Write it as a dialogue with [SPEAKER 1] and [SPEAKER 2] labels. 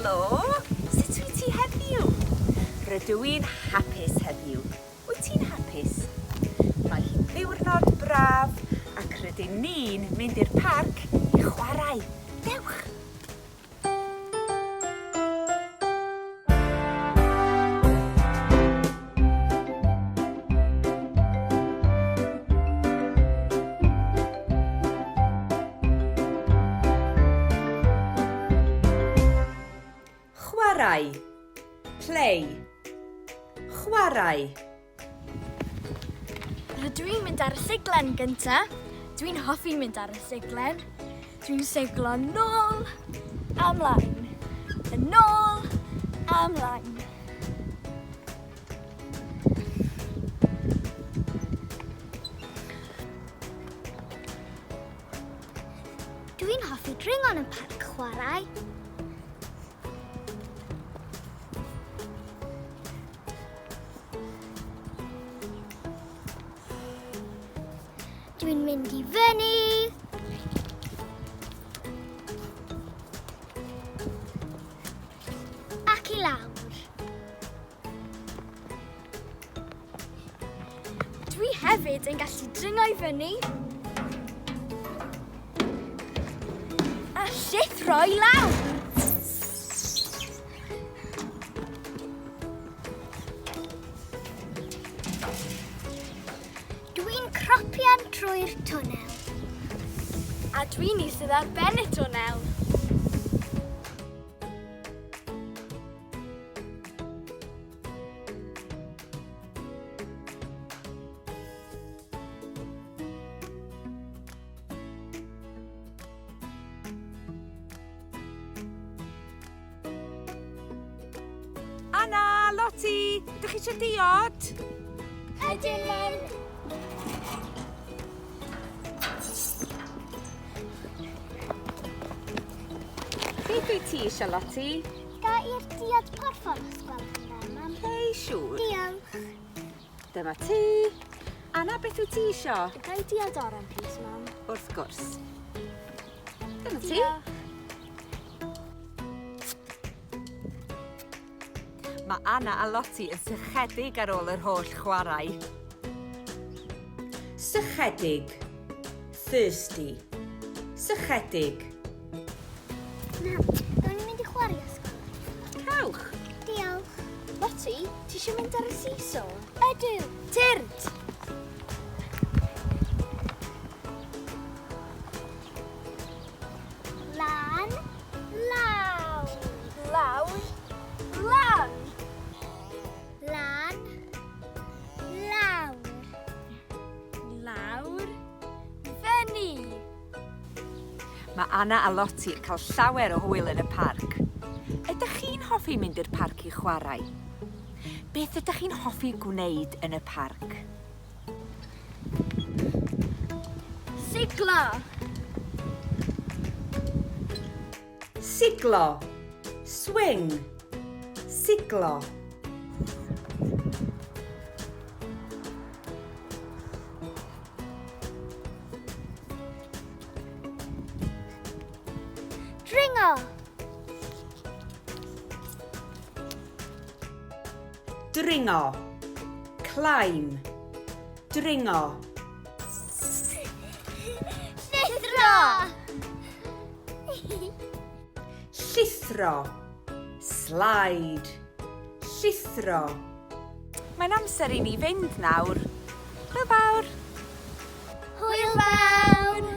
[SPEAKER 1] Helo! Sut wyt ti heddiw? Rydw i'n hapus heddiw. Wyt ti'n hapus? Mae hi'n ddiwrnod braf ac rydyn ni'n mynd i'r parc i chwarae. Dewch! Chwarae. Play. Chwarae.
[SPEAKER 2] Rydw i'n mynd ar y siglen gynta. Dwi'n hoffi mynd ar y siglen. Dwi'n siglo nôl a mlaen. Yn ôl a mlaen.
[SPEAKER 3] Dwi'n hoffi dringo yn y parc chwarae. Dwi'n mynd i fyny. Ac i lawr.
[SPEAKER 2] Dwi hefyd yn gallu dringo i fyny a llithro i lawr.
[SPEAKER 3] Dwi'n cropian trwy'r twnnel.
[SPEAKER 2] A dwi'n eistedd ar ben y twnnel.
[SPEAKER 1] Anna, Lottie, ydych chi eisiau diod?
[SPEAKER 3] Ydyn, Mam.
[SPEAKER 1] Beth wyt ti eisiau, Lottie?
[SPEAKER 3] Ga i'r diod porffor os gwelwch yn dda, Mam.
[SPEAKER 1] Hei, siŵr.
[SPEAKER 3] Diolch.
[SPEAKER 1] Dyma ti. Anna, beth wyt ti isio?
[SPEAKER 2] Ga i diod oren, plîs, Mam?
[SPEAKER 1] Wrth gwrs. Dyma ti.
[SPEAKER 2] Diolch.
[SPEAKER 1] Mae Anna a Lottie yn sychedig ar ôl yr holl chwarae. Sychedig. Thirsty. Sychedig.
[SPEAKER 3] Mam, gawn ni mynd i chwarae os gwelwch yn dda?
[SPEAKER 1] Cewch.
[SPEAKER 3] Diolch.
[SPEAKER 2] Lottie, ti eisiau mynd ar y seesaw?
[SPEAKER 3] Ydw.
[SPEAKER 2] Tyrd!
[SPEAKER 3] Lan, lawr.
[SPEAKER 2] Lawr, lan.
[SPEAKER 3] Lan, lawr.
[SPEAKER 2] Lawr, fyny.
[SPEAKER 1] Mae Anna a Lottie yn cael llawer o hwyl yn y parc. Ydych chi'n hoffi mynd i'r parc i chwarae? Beth ydych chi'n hoffi gwneud yn y parc?
[SPEAKER 2] Siglo!
[SPEAKER 1] Siglo. Swing. Siglo.
[SPEAKER 3] Dringo!
[SPEAKER 1] Dringo. Climb. Dringo.
[SPEAKER 3] Llithro!
[SPEAKER 1] Llithro. Slide. Llithro. Mae'n amser i ni fynd nawr. Hwyl fawr!
[SPEAKER 3] Hwyl fawr!